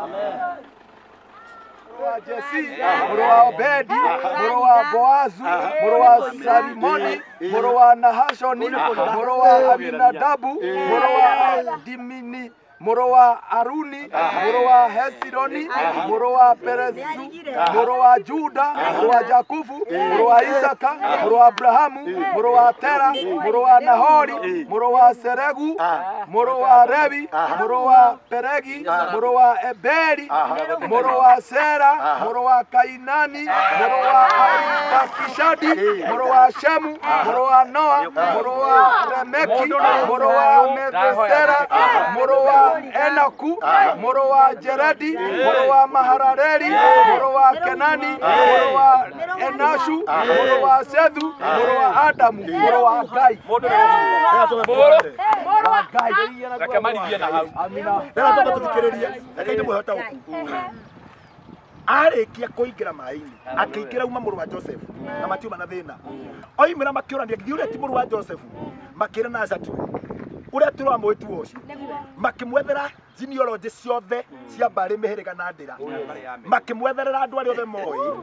Mũrũ wa Jesi, mũrũ wa Obedi, mũrũ wa Boazu, mũrũ wa Salimoni, mũrũ wa Nahashoni, mũrũ wa Aminadabu, mũrũ wa Dimini, mũrũ wa Aruni, mũrũ wa Hesironi, mũrũ wa Perezu, mũrũ wa Juda, mũrũ wa Jakubu, mũrũ wa Isaka, mũrũ wa Abrahamu, mũrũ wa Tera, mũrũ wa Nahori, mũrũ wa Seregu, mũrũ wa Rewi, mũrũ wa Peregi, mũrũ wa Eberi, mũrũ wa Sera, mũrũ wa Kainani, mũrũ wa Aripakishadi, mũrũ wa Shemu, mũrũ wa Noa, mũrũ wa Remeki, mũrũ wa Methesera, mũrũ wa Enoku, mũrũ wa Jeredi, mũrũ wa Mahalaleli, mũrũ wa Kenani, mũrũ wa Enashu, mũrũ wa Sethu, mũrũ wa Adamu, mũrũ wa Ngai. Mũrũ wa Ngai. Reke marigie na hau. Amina. Rĩrĩa twamba tũthikĩrĩrie, reke ndĩmũhe ũtaũku. Arĩkia kũingĩra maĩ-inĩ, akĩingĩra uma mũrũ wa Joseph, na matiuma na thĩna. Oimĩra makĩũrania, githĩ ũrĩa ti mũrũ wa Joseph? Makĩra na aca tiwe. Ũrĩa tũramwĩtua ũcio. Makĩmwethera genealogy ciothe cia mbarĩ, mĩhĩrĩga na ndĩra. Makĩmwetherera andũ arĩa othe moĩ,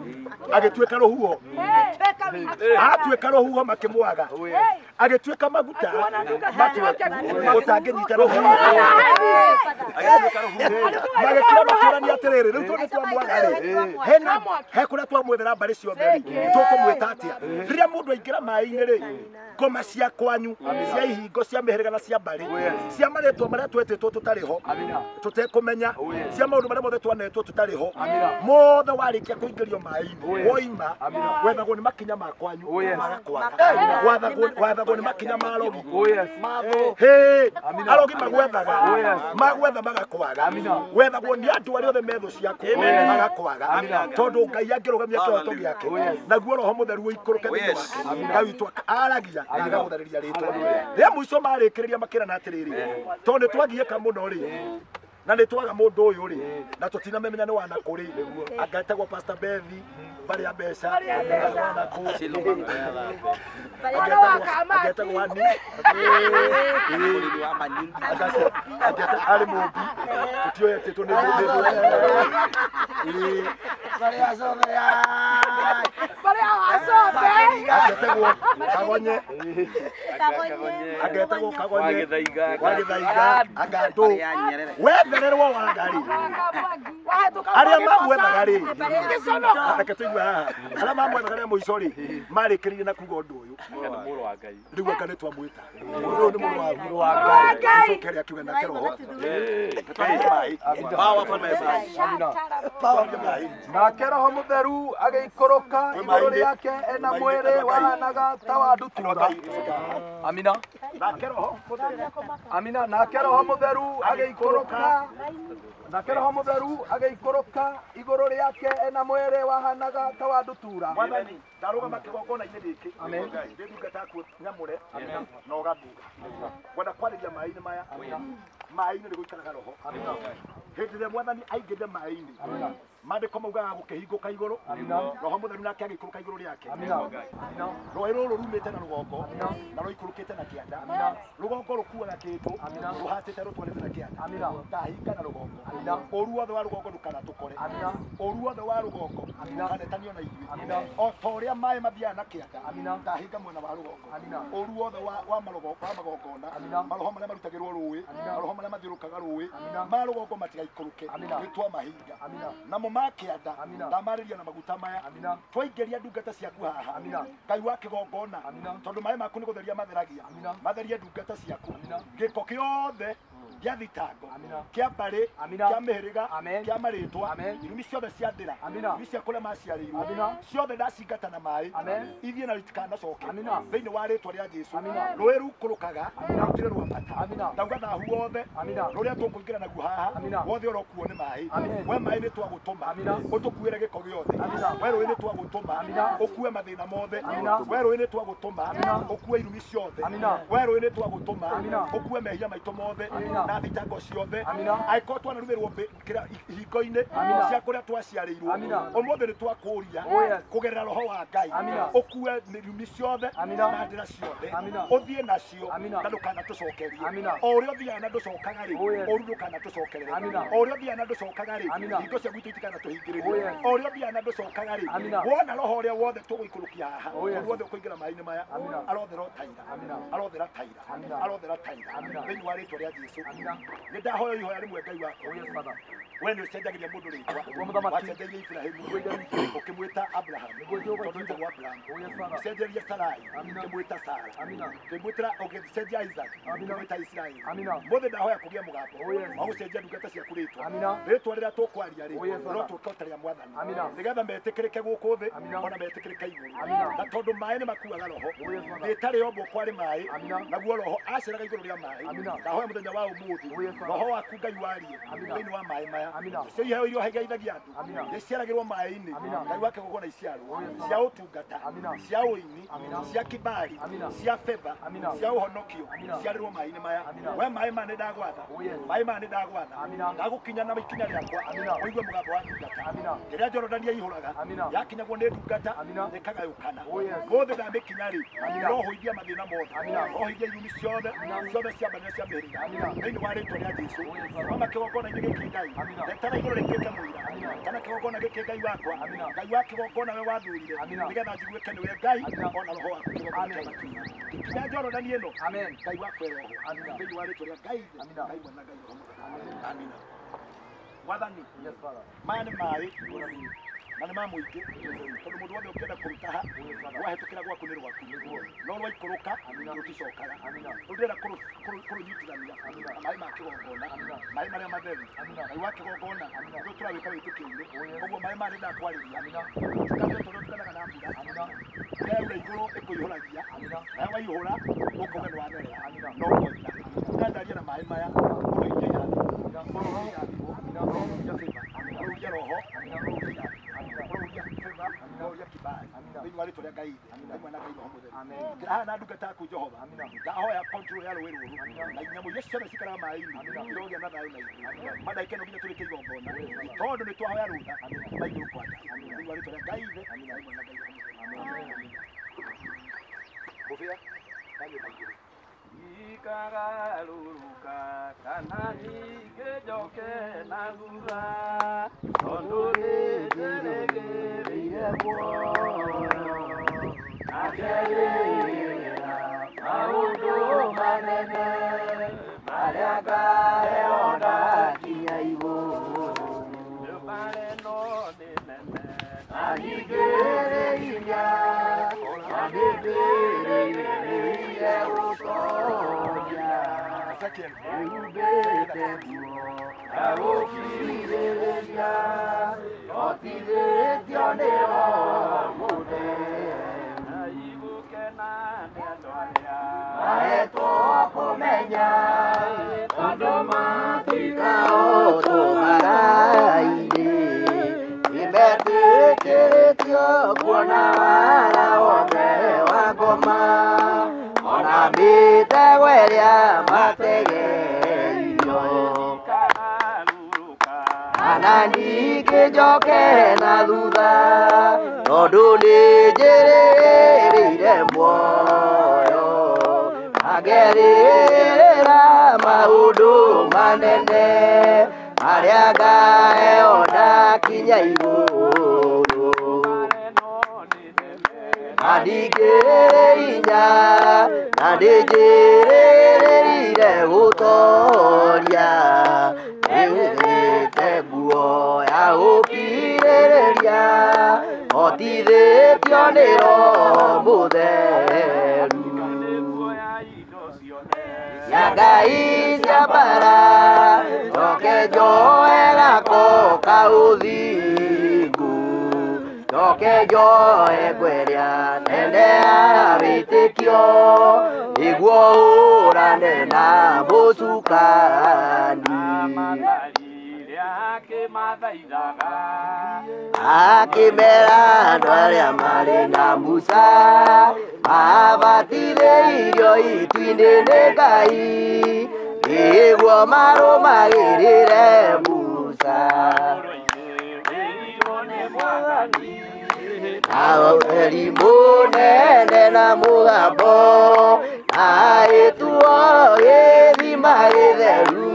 agĩtuĩka rũhuho. Atuĩka rũhuho makĩmwaga. Agĩtuĩka maguta ũtangĩnyita rũhuho. Magĩkira makĩũrania atĩrĩrĩ, rĩu tondũ twamwaga rĩ, hena he kũrĩa twamwethera mbarĩ ciothe rĩ, tũkũmwĩta atĩa? Rĩrĩa mũndũ aingĩra maĩ-inĩ rĩ, ngoma cia kwanyu, cia ihingo, cia mĩhĩrĩga na cia mbarĩ, cia marĩtwa marĩa twetĩtwo tũtarĩ ho, tũtekũmenya, cia maũndũ marĩa mothe twanetwo tũtarĩ ho, mothe warĩkia kũingĩrio maĩ-inĩ, woima, wethagwo nĩ makinya ma kwanyu, magakwaga. Wathagwo nĩ makinya ma arogi. Hĩ, arogi magwethaga, magwetha magakwaga. Wethagwo nĩ andũ arĩa othe me thũ ciaku, magakwaga. Tondũ Ngai angĩrũgamia kĩhoto gĩake, naguo Roho Mũtheru ũikũrũke thĩinĩ wake, Ngai witũ aragia na agagũtharĩria rĩtwa. Rĩa mũico marĩkĩrĩria makĩrana atĩrĩrĩ, tondũ nĩ twagiĩka mũno rĩ, na nĩ twaga mũndũ ũyũ rĩ, na tũtinamemenya nĩ wanakũ rĩ, angetagwo Pastor Bethi, mbarĩ ya mbeca, wanakũ, angetagwo Ani, arĩ mũmbi, tũtiũĩ etĩtwo nĩ angetagwo Kagonye, angetagwo Kagonye, wa Gĩthaiga, anga ndũ, wethererwo waga rĩ, arĩa mamwethaga rĩ, reke tũigue haha, arĩa mamwethaga rĩa mũico rĩ, marĩkĩrĩirie na kuga ũndũ ũyũ, Mũrũ wa Ngai. rĩu anga nĩ twamwĩta, mũndũ ũyũ nĩ mũrũ wa Ngai. Ũcoke rĩa kiuge nake Roho. Maĩ. Nake Roho Mũtheru agĩikũrũka igũrũ rĩake ena mwĩrĩ wahanaga ta wa ndutura. Amina. Nake Roho Mũtheru. Amina. Nake Roho Mũtheru agĩikũrũka. Nake Roho Mũtheru agĩikũrũka igũrũ rĩake ena mwĩrĩ wahanaga ta wa ndutura. Mwathani, ndarũgama kĩgongona-inĩ gĩkĩ. Amen. Ndĩ ndungata yaku nyamũre na ũgathuura. Ngwenda kwarĩria maĩ-inĩ maya. Maĩ-inĩ nĩ gũikaraga Roho. Hĩndĩ ĩrĩa Mwathani aingĩrire maĩ-inĩ, maandĩko maugaga gũkĩhingũka igũrũ, Roho Mũtheru nake agĩikũrũka igũrũ rĩake. Rũĩ rũrũ rumĩte na rũgongo na rũikũrũkĩte na kĩanda. Rũgongo rũkuaga kĩndũ rũhatĩte rũtwarĩte na kĩanda. Ndahinga na rũgongo. Ũru wothe wa rũgongo ndũkanatũkore. Ũru wothe wa rũgongo ndũkanetanio na ithuĩ. O ta ũrĩa maĩ mathiaga na kĩanda, ndahinga mwena wa rũgongo. Ũru wothe wa magongona, maroho marĩa marutagĩrwo rũĩ, maroho marĩa mathiũrũrũkaga rũĩ, ma rũgongo matigaikũrũke, nĩ twamahinga. Namo ma kĩanda, ndamarĩria na maguta maya. Twaingĩria ndungata ciaku haha, Ngai wa kĩgongona, tondũ maĩ maku nĩ gũtheria matheragia, matherie ndungata ciaku, gĩko kĩothe gĩa thitango, kĩa mbarĩ, kĩa mĩhĩrĩga, kĩa marĩtwa, irumi ciothe cia ndĩra, irumi cia kũrĩa maciarĩirwo, ciothe ndacingata na maĩ, ithiĩ na itikanacoke thĩinĩ wa rĩtwa rĩa Jesũ. Rũĩ rũikũrũkaga na rũtirĩ rwambata. Ndauga thahu wothe rũrĩa tũkũingĩra naguo haha, wothe ũrokuo nĩ maĩ. We maĩ nĩ twagũtũma ũtũkuĩre gĩko gĩothe. We rũĩ nĩ twagũtũma ũkue mathĩna mothe. We rũĩ nĩ twagũtũma ũkue irumi ciothe. We rũĩ nĩ twagũtũma ũkue mehia maitũ mothe. Na thitango ciothe angĩkorwo twanarumĩrwo ihingo-inĩ cia kũrĩa twaciarĩirwo ũmũthĩ nĩ twakũria kũgerera roho wa Ngai ũkue irumi ciothe na ndĩra ciothe ũthiĩ nacio na ndũkanatũcokerie o ũrĩa ũthiaga na ndũcokaga rĩ ũru ndũkanatũcokerere o ũrĩa ũthiaga na ndũcokaga rĩ hingo cia gwitũ itikanatũhingĩrĩrie o ũrĩa ũthiaga na ndũcokaga rĩ wona roho ũrĩa wothe tũgũikũrũkia haha ũndũ wothe ũkũingĩra maĩ-inĩ maya arothera taira arothera taira arothera taira thĩinĩ wa rĩtwa rĩa Jesũ nĩ ndahoya ihoya rĩmwe Ngai wakwa we nĩ ũcenjagĩria mũndũ rĩtwa wacenjeirie Ibrahimu ũkĩmwĩta Abraham tondũ wĩtagwo Abraham ũcenjerie Sarai ũkĩmwĩta Sara ũkĩmwĩtĩra ũgĩcenjia Isaac ũkĩmwĩta Isiraeli mũthĩ ndahoya kũgĩa mũgambo wa gũcenjia ndungata ciaku rĩtwa rĩtwa rĩrĩa tũkwaria rĩ rĩrotũĩka ta rĩa mwathani nĩgetha metĩkĩrĩke gũkũ thĩ ona metĩkĩrĩke igũrũ na tondũ maĩ nĩ makuaga roho thĩ ĩtarĩ yombwo kwarĩ maĩ naguo roho aceraga igũrũ rĩa maĩ ndahoya mũthenya wa ũmũthĩ roho waku Ngai warie thĩinĩ wa maĩ maya cio iheo iria ũhegeithagia andũ nĩciaragĩrwo maĩ-inĩ Ngai wake gũkorwo na iciarwo cia ũtungata cia ũini cia kibali cia feva cia ũhonokio ciarĩrwo maĩ-inĩ maya we maĩ maya nĩ ndagwatha maĩ maya nĩ ndagwatha ndagũkinya na ikinya rĩakwa ũigue mũgambo wa ndungata rĩrĩa Jorodani yaihũraga yakinyagwo nĩ ndungata ĩkagayũkana mũthĩ ndamĩkinya rĩ rohũithia mathĩna mothe rohũithia irumi ciothe ciothe cia mbarĩ na cia mĩhĩrĩga thĩinĩ wa rĩtwa rĩa Jesũ mama kĩgongona-inĩ gĩkĩ Ngai retara igũrũ rĩtuĩke mũira kana kĩgongona gĩkĩ Ngai wakwa Ngai wa kĩgongona we wathurire nĩgetha njiguĩke nĩwe Ngai ona roho waku kĩgongona kĩa matu-inĩ ngĩkinya Jorodani ĩno Ngai wakwa roho thĩinĩ wa rĩtwa rĩa Ngai Ngai mwana Ngai roho mũtheru amina Mwathani maya nĩ maĩ na nĩ ma mũingĩ tondũ mũndũ wothe ũngĩenda kũruta ha wahĩtũkĩra gwaku nĩ rwaku no rwaikũrũka rũticokaga rĩu ndĩrenda kũrũnyitithania na maĩ ma kĩgongona maĩ marĩa matheru Ngai wa kĩgongona nĩguo tũrawĩka wĩtĩkio-inĩ koguo maĩ maya nĩ ndakwarĩria ũtukanio tondũ ũtukanaga na mbura yaura igũrũ ĩkũihũragia nayo waihũra ũkauga nĩ watherera no ũkoina ndandaria na maĩ maya ũrũithia irathimo ũrũithia irathimo ũrũithia favor ũrũithia roho ũrũithia ũrũithia favor ũrũithia kibali thĩinĩ wa rĩtwa rĩa Ngai ithe Ngai mwana Ngai roho mũtheru ndĩrahaha na ndungata yaku Jehova ndahoya control ya rũĩ rũrũ na nyamũ iria ciothe cikaraga maĩ-inĩ irogĩa na thayũ na ithuĩ madaika ĩno nginya tũrĩke igongona tondũ nĩ twahoya rũtha kuma igũrũ kwa Ngai thĩinĩ wa rĩtwa rĩa Ngai ithe Ngai mwana Ngai roho mũtheru Kũbĩa thayũ na igũrũ Ikagarũrũka kana ningĩ njoke na thutha tondũ nĩnjĩrĩgĩrĩire muoyo na ngerĩra maũndũ manene marĩa ngaheo ndakinya igũrũ nyũmba ĩno nĩ nene na ningĩ ĩrĩ hinya na nĩndĩrĩgĩrĩire gũtoria ĩhumbĩte nguo ya gũkirĩrĩria hotithĩtio nĩ Roho Mũtheru na igũkena nĩ andũ arĩa mahetwo kũmenya tondũ matikaũtũmaraine nĩmetĩkĩrĩtio kuona wara wothe wa ngoma ona mĩtego ĩrĩa mategeirio kana ningĩ njoke na thutha tondũ nĩnjĩrĩgĩrĩire muoyo angerĩrĩra maũndũ manene marĩa ngaheo ndakinya igũrũ na ndingĩrĩ hinya na nĩnjĩrĩgĩrĩire gũtoria ĩhumbĩte nguo ya gũkirĩrĩria hotithĩtio nĩ Roho Mũtheru cia Ngai cia mbara njoke njoe gako ka ũthingu njoke njoe ngweria nene ya wĩtĩkio nĩguo hũrane na mũcukani akĩmera andũ arĩa marĩ na Musa mabatithĩirio itu-inĩ nĩ Ngai Nĩguo marũmagĩrĩre Musa. Na ũtheri mũnene na mũgambo, na gĩtuo gĩthima gĩtheru,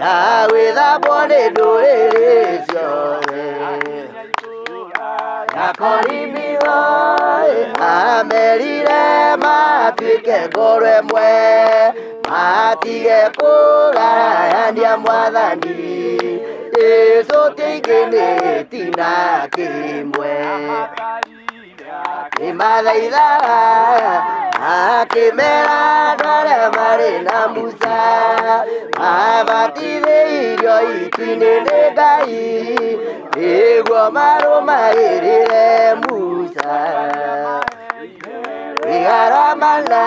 na gwĩthambwo nĩ ndũrĩrĩ ciothe. Akorimiro amerire matuĩke ngoro ĩmwe, matige kũgayania Mwathani. Jesũ kĩingĩ nĩ gĩtina kĩmwe. Nĩmathaithaga akĩmera andũ arĩa marĩ na Musa, mabatithĩirio itu-inĩ nĩ Ngai, nĩguo marũmagĩrĩre Musa. Kĩgaramana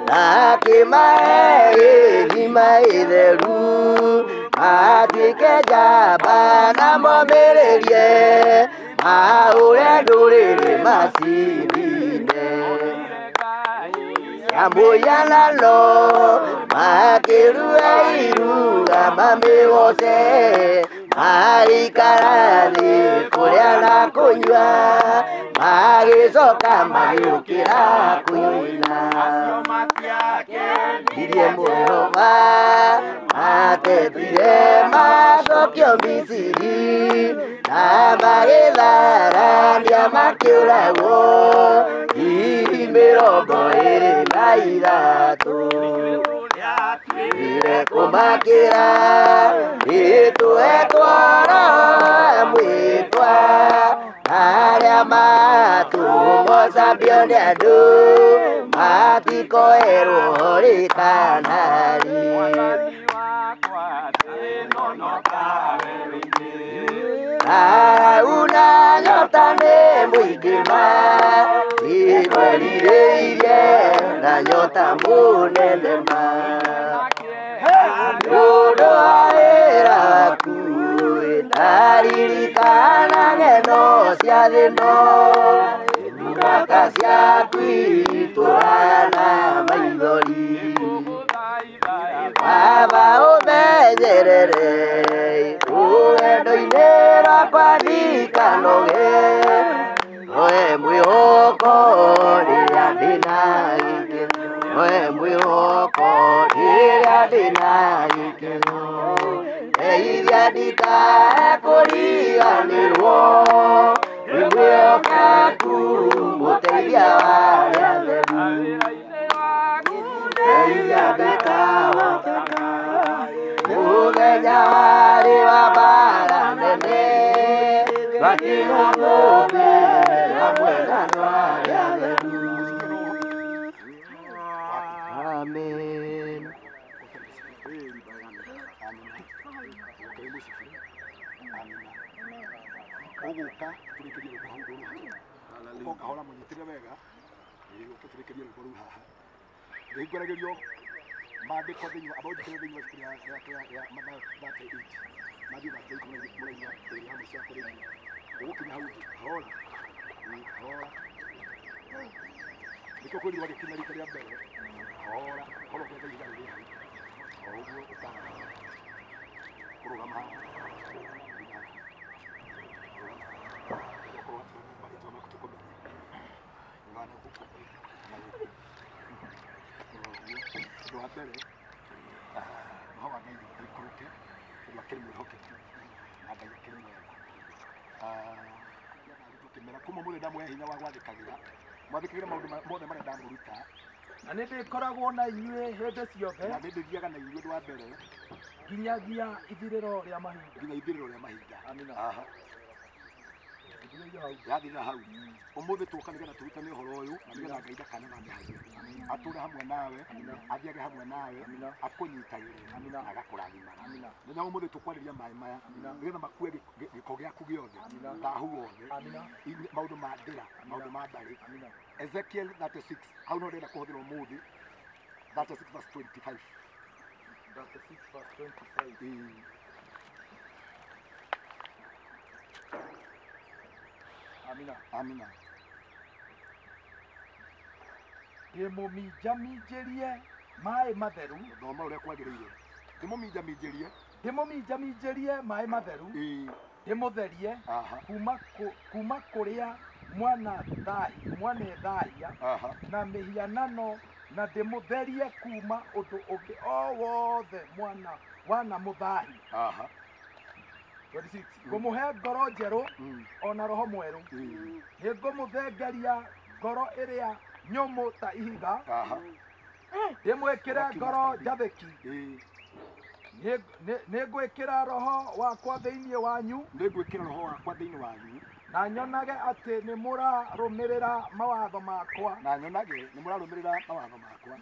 na akĩmahe gĩthima gĩtheru, matuĩke njamba na momĩrĩrie, mahũre ndũrĩrĩ macinine. Mũhianano makĩrua iruga mamĩgoce, magĩikara thĩ kũrĩa na kũnyua, magĩcoka magĩũkĩra kũina. Ndirie Mwehova matetire macokio Misiri, na magĩtharania makĩũragwo 23. Ire kũmakĩra ĩtũetwara mwĩtwa, arĩa matũmocambio nĩ andũ matikoerwo rĩ kana rĩ. Ng'aragu na nyota nĩ mũingĩ ma, nĩngwerirĩirie na nyota mũnene ma. Nĩ ũndũ wa wĩra waku ndaririkana ng'eno cia thĩ ĩno, ndungata ciaku itũraga na maithori. Baba ũmenyerere rũgendo-inĩ rwakwa ndikanoge, oe mwĩhoko rĩrĩa ndĩna gĩkeno, oe mwĩhoko rĩrĩa ndĩna gĩkeno. Ndeithia ndikae kũriganĩrwo nĩ mwĩhokeku mũteithia wa arĩa atheru. Ndeithia ndikahoteka mũthenya warĩ wa mbara nene, twatigwo thũmbĩ hamwe na andũ arĩa atheru. Amen. Ũgũka tũrĩkĩrie rwĩmbo hau rũrũ haha. Ũkahora mũnyitĩre wega, ũke tũrĩkĩrie rwĩmbo rũu haha. Ngĩhingũragĩrio maandĩko thĩinĩ wa amba ũnjĩkĩre thĩinĩ wa ibuku rĩa Mathayo 38. Matthew 38 mũraini wa ĩrĩ ya mũico ya kũrĩkia. Ũgũkinya hau hora. Hora. Nĩkĩo kwĩrirwo agĩkinya rita rĩa mbere. Hora. Hora ũkĩreka ihiga rĩrĩ hau. O ũguo ũkaga kũrũgama haha. Ũndũ wa mbere, roho wa Ngai aikũrũke tondũ akĩrĩ mwĩhokeku na Ngai akĩrĩ mwega. Tũkĩmera kuma ũmũthĩ ndamũhe hinya wa gwathĩkagĩra, mwathĩkagĩre maũndũ mothe marĩa ndamũruta, Na nĩ ndĩkoragwo na inyuĩ hĩndĩ ciothe na nĩ ndĩthiaga na inyuĩ ũndũ wa mbere nginyagia ithirĩro rĩa mahinda. Nginya ithirĩro rĩa mahinda. Amina. Aha. Yathirĩra hau. Ũmũthĩ tũka nĩgetha tũrutane ũhoro ũyũ na nĩgetha Ngai ndakanathambe hau. Atũre hamwe nawe, athiage hamwe nawe, akũnyitagĩre na agakũrathimaga. Mũthenya wa ũmũthĩ tũkwarĩria maĩ maya nĩgetha makue gĩko gĩaku gĩothe, thahu wothe, maũndũ ma ndĩra, maũndũ ma mbarĩ. Ezekiel 36, hau no ndĩrenda kũhũthĩra ũmũthĩ, 36 verse 25. 36 verse 25. Ĩĩ. Amina. Amina. Ndĩmũminjaminjĩrie maĩ matheru. Thoma ũrĩa kwagĩrĩire. Ndĩmũminjaminjĩrie. Ndĩmũminjaminjĩrie maĩ matheru. Ndĩmũtherie kuma kũrĩa mwanethahia na mĩhianano na ndĩmũtherie kuma ũndũ ũngĩ o wothe wanamũthahia. 26. Ngũmũhe ngoro njerũ ona roho mwerũ. Nĩngũmũthengeria ngoro ĩrĩa nyũmũ ta ihiga. Ndĩmwĩkĩre ngoro njathĩki. Nĩngwĩkĩra roho wakwa thĩinĩ wanyu. Nĩngwĩkĩra roho wakwa thĩinĩ wanyu. Na nyonage atĩ nĩmũrarũmĩrĩra mawatho makwa. Na nyonage nĩmũrarũmĩrĩra mawatho makwa.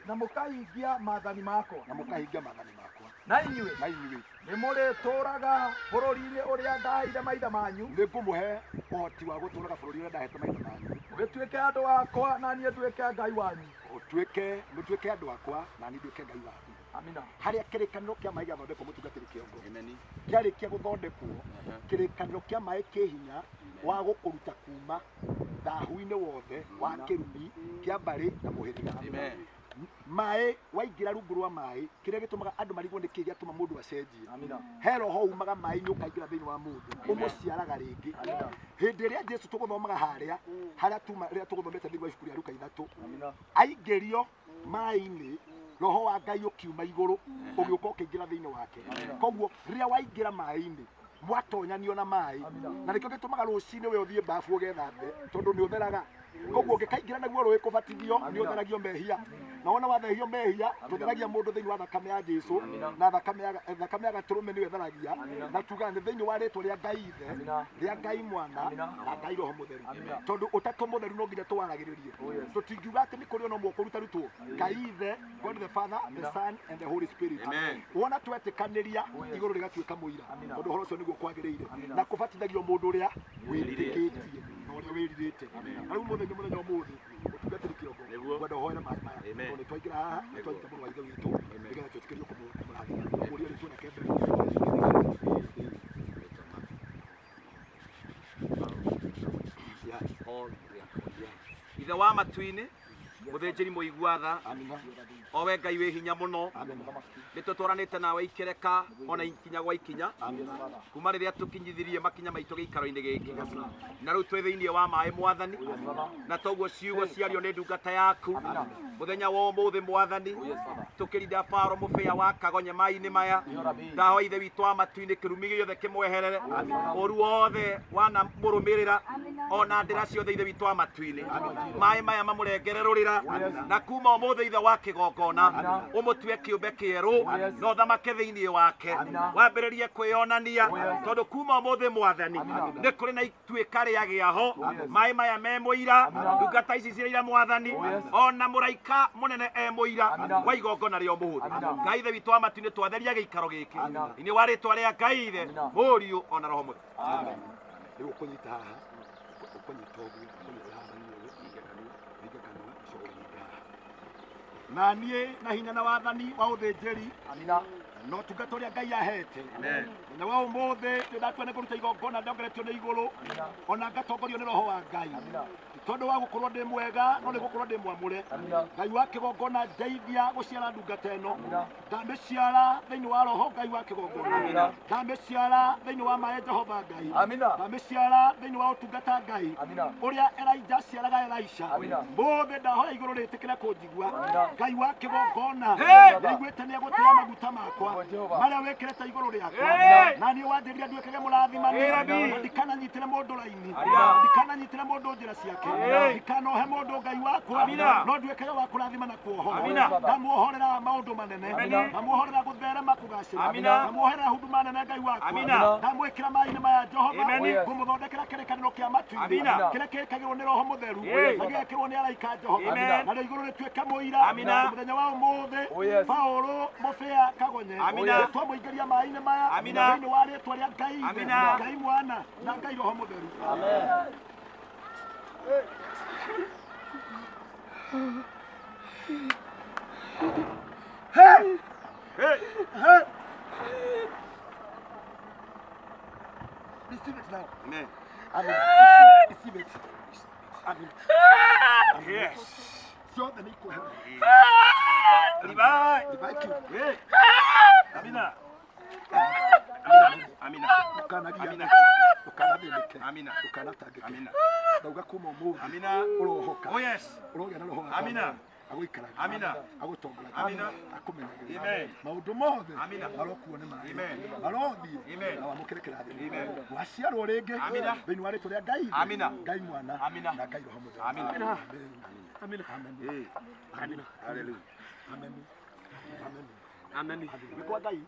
Na mũkahingia maathani makwa. Na mũkahingia maathani makwa. Na inyuĩ. Na inyuĩ. Nĩmũrĩtũũraga bũrũri-inĩ ũrĩa ndaheire maithe manyu. Nĩngũmũhe ũhoti wa gũtũũraga bũrũri ũrĩa ndahete maithe manyu. Mũgĩtuĩke andũ akwa na niĩ nduĩke Ngai wanyu. Mũtuĩke andũ akwa na niĩ nduĩke Ngai wanyu. Amina. Harĩa kĩrĩkanĩro kĩa maĩ gĩathondekwo mũtungatĩri kĩongo. Kĩarĩkia gũthondekwo kĩrĩkanĩro kĩa maĩ kĩ hinya wa gũkũruta kuma thahu-inĩ wothe wa kĩrumi kĩa mbarĩ na mũhĩrĩga. Maĩ waingĩra rungu rwa maĩ kĩrĩa gĩtũmaga andũ marigwo nĩ kĩĩ gĩatũma mũndũ acenjie. He roho umaga maĩ-inĩ ũkaingĩra thĩinĩ wa mũndũ ũmũciaraga rĩngĩ. Hĩndĩ ĩrĩa Jesũ tũgũthomaga harĩa harĩa tuma rĩrĩa tũgũthomete thĩinĩ wa ibuku rĩa Luka 3 aingĩrio maĩ-inĩ roho wa Ngai ũkiuma igũrũ ũgĩũka ũkĩingĩra thĩinĩ wake. Koguo rĩrĩa waingĩra maĩ-inĩ mwatonyanio na maĩ na nĩkĩo gĩtũmaga rũcinĩ we ũthiĩ bafu ũgethambe tondũ nĩ ũtheraga. Koguo ũngĩkaingĩra naguo rũĩ kũbatithio nĩ ũtheragio mehia. Na wona wathehio mehia tũtheragia mũndũ thĩinĩ wa thakame ya Jesũ na thakame ya gatũrũme nĩyo ĩtheragia na tugaga nĩ thĩinĩ wa rĩtwa rĩa Ngai Ithe rĩa Ngai Mwana na Ngai Roho Mũtheru. Tondũ ũtatũ mũtheru no nginya tũwaragĩrĩrie. Tũtingiuga atĩ nĩ kũrĩ ona ũmwe ũkũrutarutwo. Ngai Ithe, God the Father, the Son and the Holy Spirit. Wona twetĩkanĩria igũrũ rĩgatuĩka mũira tondũ ũhoro ũcio nĩguo kwagĩrĩire na kũbatithagio mũndũ ũrĩa wĩtĩkĩtie na ũrĩa wĩrirĩte. Na rĩu mũthenya mũthenya ũmũthĩ mũtungatĩri kĩongo ngwenda ũhoere maĩ maya tondũ nĩ twaingĩra haha nĩ twanyita mũrũ wa Ithe witũ nĩgetha twĩtĩkĩrio kũmũrathima. Mũrie rĩtwa rĩake mbere. Ithe wa matu-inĩ mũthĩnjĩri mũigua tha o we Ngai wĩ hinya mũno nĩ tũtwaranĩte nawe ikĩreka ona ikinya gwa ikinya kuma rĩrĩa tũkinyithirie makinya maitũ gĩikaro-inĩ gĩkĩ na rĩu twĩ thĩinĩ wa maĩ mwathani na toguo ciugo ciario nĩ ndungata yaku mũthenya wa ũmũthĩ mwathani tũkĩrinda Faro mũbĩa wa Kagonye maĩ-inĩ maya ndahoya Ithe witũ wa matu-inĩ kĩrumi gĩothe kĩmweherere ũru wothe wanamũrũmĩrĩra ona ndĩra ciothe Ithe witũ wa matu-inĩ maĩ maya mamũrengere rũrĩra na kuma ũmũthĩ Ithe wa kĩgongona ũmũtue kĩũmbe kĩerũ na ũthamake thĩinĩ wake wambĩrĩrie kwĩyonania tondũ kuma ũmũthĩ mwathani nĩ kũrĩ na ituĩka rĩa gĩaho maĩ maya me mũira ndungata ici ciraira mwathani ona mũraika mũnene e mũira wa igongona rĩa ũmũthĩ. Ngai Ithe witũ wa matu-inĩ twatheria gĩikaro gĩkĩ inĩ wa rĩtwa rĩa Ngai Ithe Mũriũ ona Roho Mũtheru. Amen. Rĩu ũkũnyita haha ũkũnyita ũguo ũkũnyita haha hinge kanua ũcoke ũnyite haha. Na niĩ na hinya na wathani wa ũthĩnjĩri na ũtungata ũrĩa Ngai ahete mũthenya wa ũmũthĩ nĩ ndatua nĩ kũruta igongona ndongoretio nĩ igũrũ ona ngatongorio nĩ roho wa Ngai tondũ wa gũkorwo ndĩ mwega no nĩ gũkorwo ndĩ mwamũre. Ngai wa kĩgongona ndeithia gũciara ndungata ĩno ndamĩciara thĩinĩ wa roho Ngai wa kĩgongona ndamĩciara thĩinĩ wa maĩ Jehova Ngai ndamĩciara thĩinĩ wa ũtungata Ngai ũrĩa Elijah aciaraga Elisha mũthĩ ndahoya igũrũ rĩtĩkĩre kũnjigua. Ngai wa kĩgongona nĩaiguĩte nĩegũtĩa maguta makwa marĩa wĩkĩrĩte igũrũ rĩakwa na niĩ wanjĩrire nduĩkage mũrathimani na ndikananyitĩre mũndũ raini ndikananyitĩre mũndũ njĩra ciake ndikanohe mũndũ Ngai wakwa no nduĩkage wa kũrathima na kuohora. Ndamuohorera maũndũ manene ndamuohorera gũtherema kũgacĩra ndamuohorera huduma nene Ngai wakwa ndamwĩkĩra maĩ-inĩ maya Jehova ngũmũthondekera kĩrĩkanĩro kĩa matu-inĩ kĩrĩa kĩĩkagĩrwo nĩ Roho Mũtheru na gĩgekĩrwo nĩ araika Jehova narĩo igũrũ rĩtuĩke mũira mũthenya wa ũmũthĩ Paũlũ mũbĩa Kagonye twamũingĩria maĩ-inĩ maya thĩinĩ wa rĩtwa rĩa Ngai Ithe Ngai Mwana na Ngai Roho Mũtheru. Amen. Hey! Hey! Hey! Receive it now. Amen. Amen. Receive it. Amen. Yes. Ciothe nĩ ikwehera. Ribai. Ribai kiu. Amina. Amina. Ndũkanagia. Amina. Ndũkanathĩnĩke. Amina. Ndũkanatangĩke. Amina. Ndauga kuma ũmũthĩ. Amina. Ũrohoka. Oh yes. Ũrogĩa na roho wa Amina. Agũikaragia. Amina. Agũtongoragia. Amina. Akũmenyagĩrĩra. Amen. Maũndũ mothe Amina. marokuo nĩ maĩ. Amen. Marothiĩ Amen. na wamũkĩre kĩrathimo. Amen. Waciarwo rĩngĩ Amina. thĩinĩ wa rĩtwa rĩa Ngai Ithe, Amina. Ngai Mwana Amina. na Ngai Roho Mũtheru. Amina. Amen. Amen. Amen. Hallelujah. Amen. Amen. Amen. Nĩ kwa Ngai.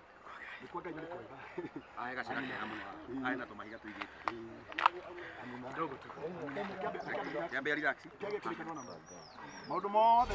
Nĩ kwa Ngai na nĩ kwega. Ahe gacĩra kega mũno. Ahe na tũmahiga tũigĩte. Kidogo tu. Kĩambia relax. Kĩambia kĩrĩkanĩro na Maũndũ mothe.